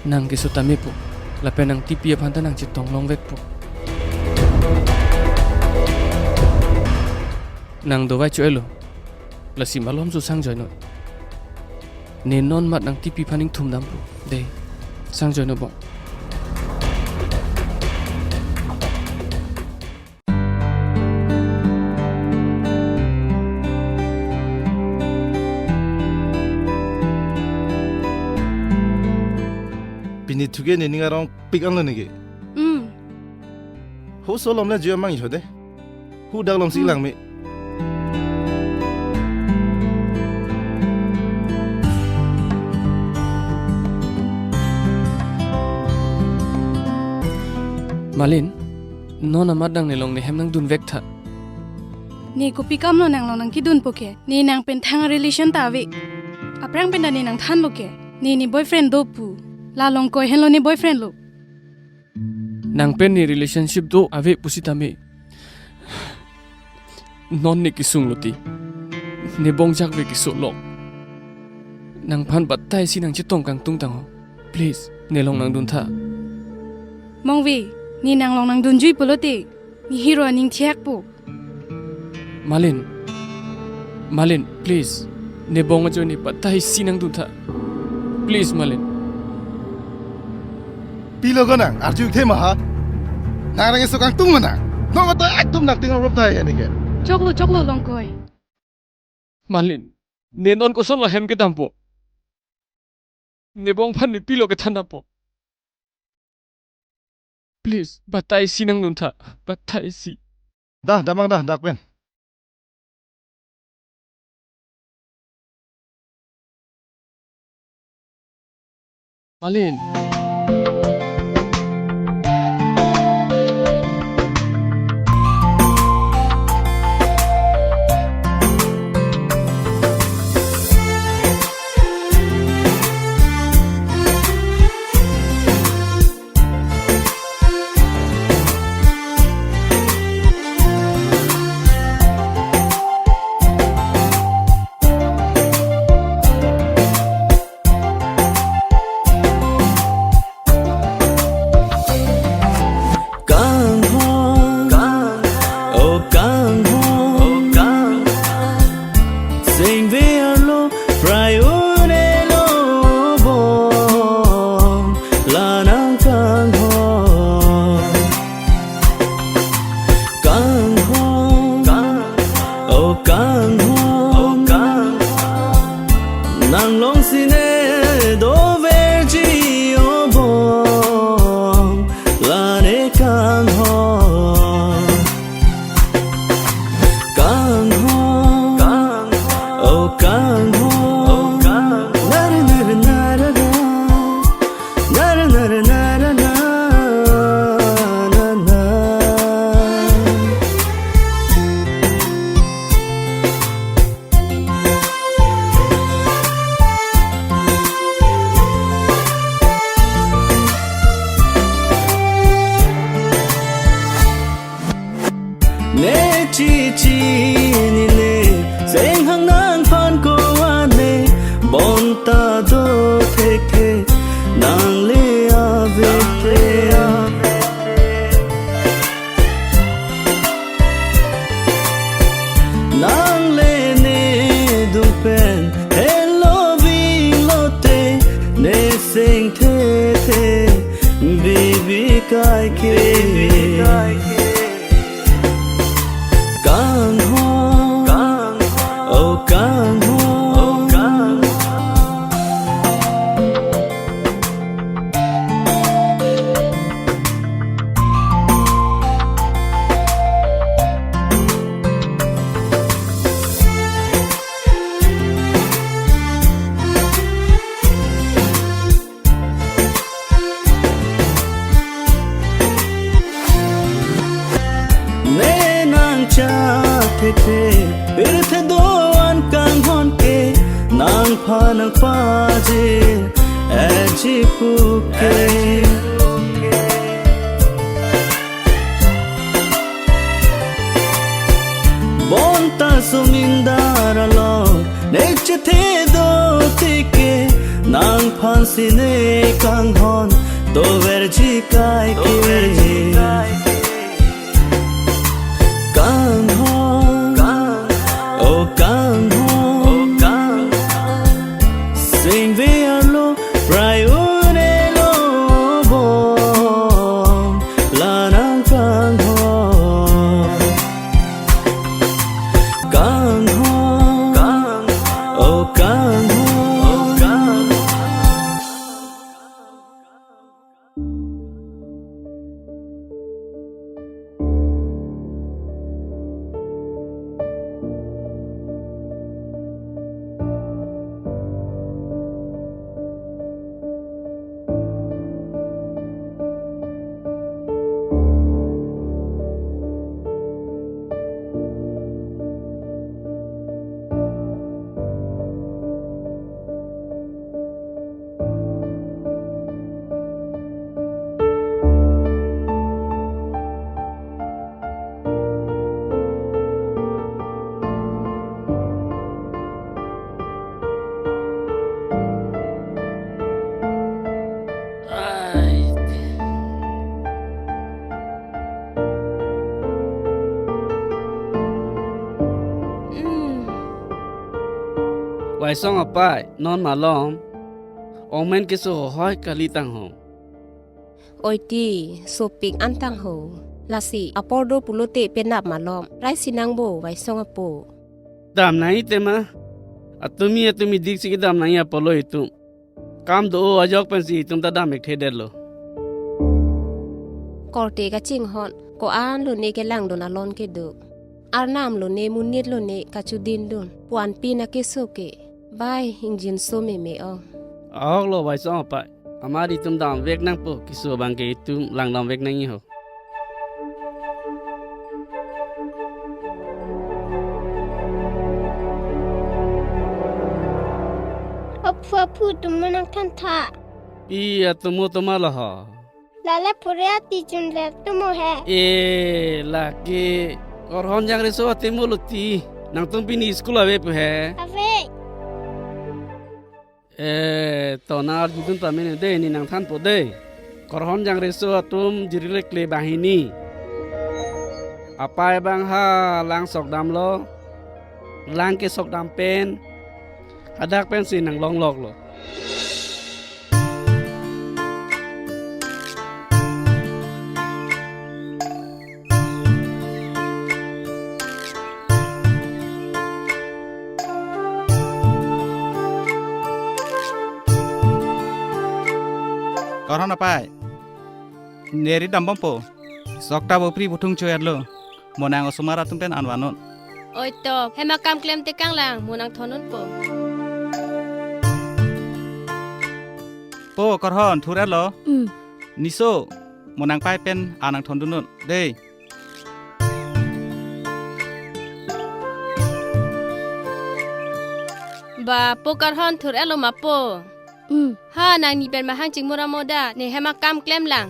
Nang keso ta mepo, lapen nang tipi aphan ta nang chetong longvekpo. Nang dawai cho-etlo, lasi malom so sang joi noi. Ne non mat nang tipi aphan ingthum dampo, dei. Sang join obong. Pini thuke nening arong pik anlo neke. Hmm. Ho solom le jua mang iho de. Hu dak lom si Hmm. lang me. Malin, non amat dang nelong nehem nangdun vek tha. Ne kopi kam lo nanglong nangkedunpo ke? Ne nang pen thang relation ta ave. Aphrang pen ta ne nangthanlo ke? Ne ne boyfriend do pu. La Longkoi henlo ne boyfriend lo. Nang pen ne relationship do ave pusitame non ne kesung lote, ne bongjak ve keso long. Nangphan batai si nangchetong kangtung tang ho. Please, nelong nangdun tha. Mongve, ne nanglong nangdunjui pulote, ne hero aning thiak po. Malin. Malin, please. Ne bong ajoine batai si nangdun tha. Please, Malin. Pilo ko nang, arju the ma ha. Nang rang eso kangtung ma nang. Nong kata ekdom nang ting rop thai ya neke. Choklo, choklo Longkoi. Malin. Ne non kosonlo hem kedampo? Ne bong aphan ne pilo kethan dampo? Please, batai si nangdun tha, batai si. Dah, damang dah, dak pen. Malin. Kanghon, o kanghon, sengve arlo, prai un-elo bom, la nang kanghon. Kanghon, o kanghon, nang long sine doverji obom, la ne kanghon. Kanghon, o kanghon, nara nara nara nara. Nara nara nara na, na, na. Ne chichi nine, senghang nangphan ko-an ne, bonta do thekthe, nang le ave the. Nang le ne dung pen, helo ving lote, ne seng thethe, bibi kaike. Kanghon, o kanghon. Ne nang cha thethe, pirthe do-an kanghon ke, nangphan nangpajir, eji puke. Bonta sumindar along, ne chethe do tike, nangphan si ne kanghon, doverji kaike. Kanghon, o kanghon, sengve arlo, prai un-elo Vaisong apai, non malom, ongmen keso hohoi kalitang ho. Oi ti, sopik antang ho. Lasi apor do pulote penap malom. Rai sinang bo, Vaisong apo. Dam nangji tema. Atumi atumi dik si kedam nangji apotlo itum. Kam do ajok pensi itum ta dam ikthedetlo. Korte kachinghon, ko-an lone kelangdun alon kedo. Arnam lone monit lone kachudindun. Puanpi na keso ke. Bai ingjinso meme ong. Ahoklo Vaisong apai. Amat itum damvek nangpo, keso abangke itum langdamvek nangji ho. Aphu aphu, tum mo nangthan tha. Pi atomo toma lo ho. Lale pure ati chunle tumo he. E, lake Korhon Jangreso atomo lo ti. Nangtum pini school ave pu he? Ave. E, to nang arjudun pamene dei, ne nangthanpo dei. Korhon Jangreso atum jirilekle banghini. Apai abang ha lang sokdamlo. Lang kesokdam pen hadak pensi nang longloklo. Korhon apai, ne ri dambompo. Sok ta bo pri puthung choyarlo. Mo nang osomar atum pen an vannon. Oi to, hem akam klem tekang lang, mo nangthondunpo. Po Korhon, thur-etlo. Hmm. Niso, mo nangpai pen an nangthondunnon dei. Ba, po Korhon, thur-etlo ma po. Hmm. Ha, nangni pen mahang chingmura moda, ne hem akam klem lang.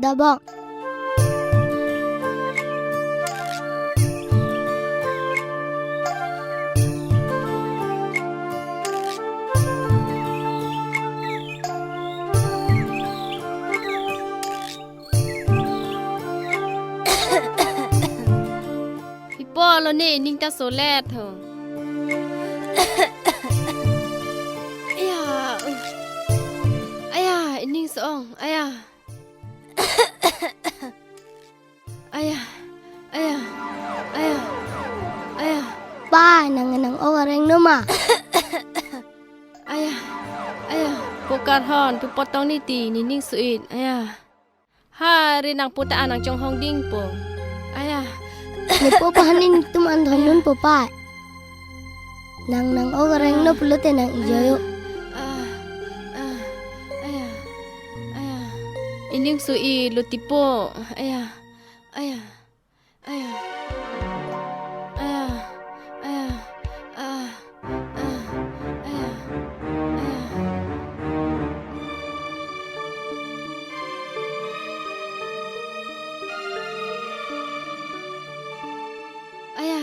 Dabok. Ipo lo ne ining ta solet ho. Aya, uh. Aya, ining so-ong. Aya. Aya, aya, aya, aya. Ba, nang nang-ok areng no ma? Aya, aya. Po Karhon, pu potong ni ti, ne ning so-it. Aya. Ha, ri nangpo ta an nangchonghong dingpo. Aya. Ne po pa hanin tum an thondunpo pa. Nang nang-ok areng no pulote nang-ijoiyo. Ah, ah, aya, aya. Ining so-itlo ti po. Aya, aya, aya. Aya, aya, ah, ah, aya, aya. Aya,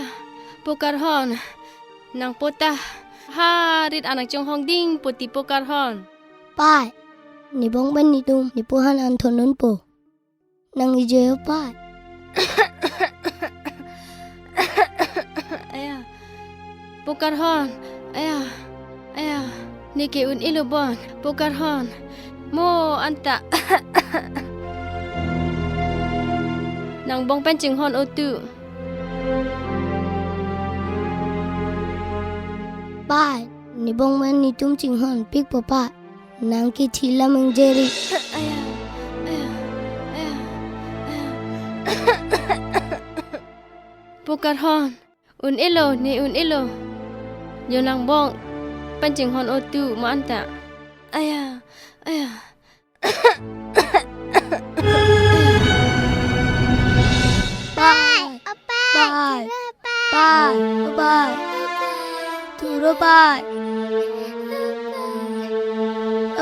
po Karhon. Nangpo ta ha rit an nangchonghong dingpo ti po Karhon. Pai, ne bong pen netum, ne po han an thondunpo. Nang-ijoiyo pai. Aya. Po Karhon. Aya. Aya. Ne ke un-elo bon. Po Karhon. Mo anta. Nang bong pen chinghon otu. Pai, ne bong pen netum chinghon pikpo pai. Nang kithi lam ingjeri. Aya, aya, aya, aya. Po Karhon, un-elo, ne un-elo. Jo nang bong pen chinghon otu mo anta. Aya, aya. Pai, pai, pai, pai, pai, thuro pai.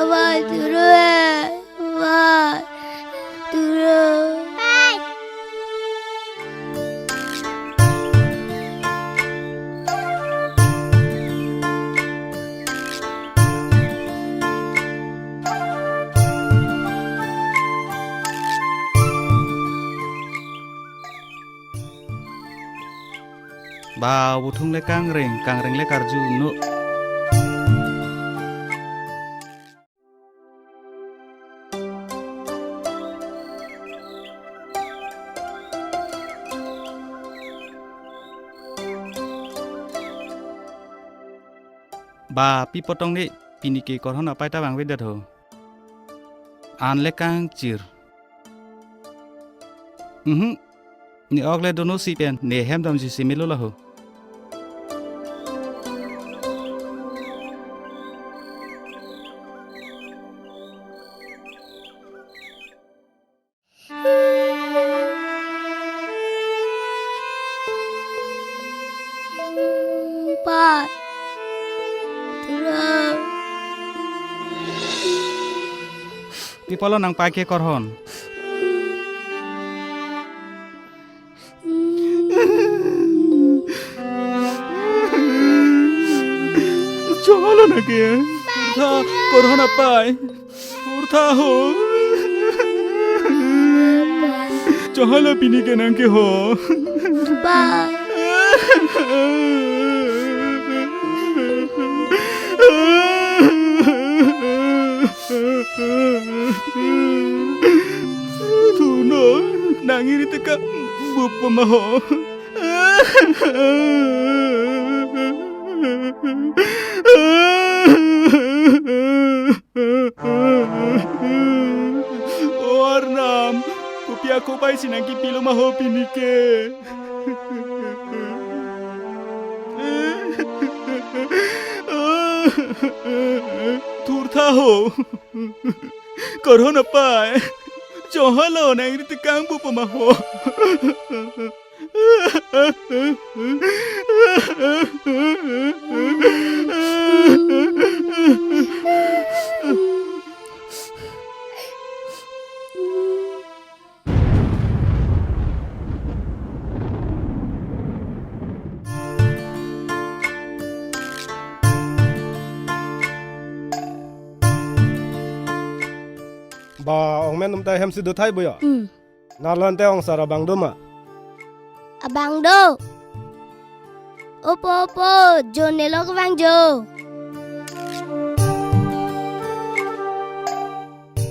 Pai, thuro, eh, pai, thuro. Pai. Ba, uthung le kangreng, kangreng le karju no. Ba, pi potong ni, pini ke Korhon apai ta vangvedet ho. An le kangchir. Mhm. Ne ok le dono si pen, ne hem damji si melo laho. Pa. Tura. Pi pulo nangpai ke Korhon? Cholo nangke. Tha, Korhon apai. Thurtha ho. Cholo pini ke nangke ho. Pa. Thuno, nang iri teka bupo ma ho. O Arnam, kopi ako pai si nangkipilo ma ho pini ke. Thurtha ho. Korhon apai. Cholo nang iri tekang bupo ma ho. Ba, ong men um ta hem si do thai bo ya. Hmm. Nalante ong sar abang do ma? Abang do. Opo, opo, jo nelok vang jo.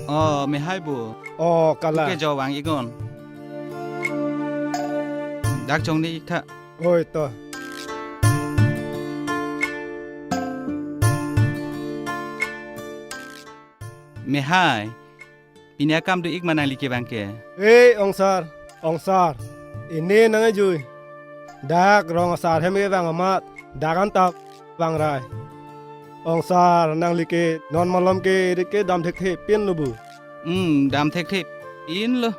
Oh, mehai bo. Oh, kala. Ke jo vang iknon. Dak chong ni ik tha. Oi to. Mehai. Pini akam do ik ma nangli ke vang ke. Ei, ong sar, ong sar. Ini nang ajui. Dak rong asar hem ke vang amat. Dak an tap vang rai. Ong sar nangli ke non malom ke iri ke dam thekthe pin lo bu. Hmm, dam thekthe pin lo.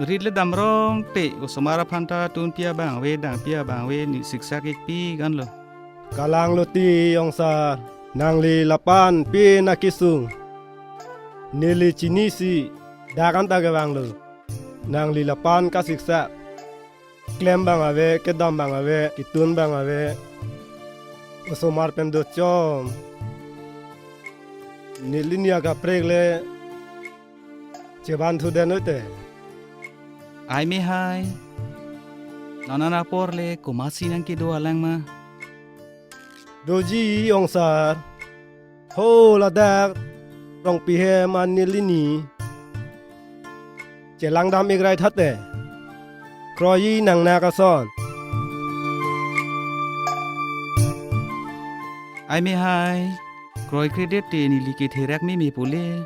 Rit le dam rong te osomar aphan ta tun pi abang ave dang pi abang ave ne siksak ik pi kan lo. Kalang lo ti ong sar. Nangli lapan pin akesung. Neli chinisi dak an ta ke vang lo. Nangli lapan kasiksak. Klem bang ave, kedam bang ave, ketun bang ave. Osomar pen do chom. Neli nia kaprek le chevan thu den ute. Ai mehai. Non an apor le komatsi nangkedo alang ma. Doji ong sar. Ho ladak rong pihem an neli ni. Chelang dam ik rai thate. Kroiji nang na kason. Ai mehai. Kroikre det te neli ke therak meme pule.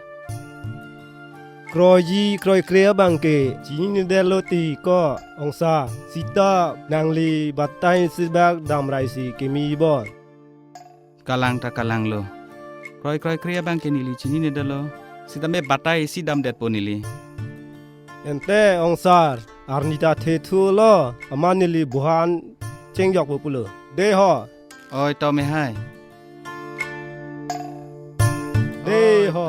Kroiji kroikre abang ke chinine det lo ti ko ong sar sita nangli batai sibak dam rai si kemi bon. Kalang ta kalang lo. Kroi kroikre abang ke neli chinine det lo. Sitame batai si dam det po neli. Ante ong sar arni ta the thu lo amat neli buhan chengjok po pulo. Dei ho. Oi to mehai. Dei ho.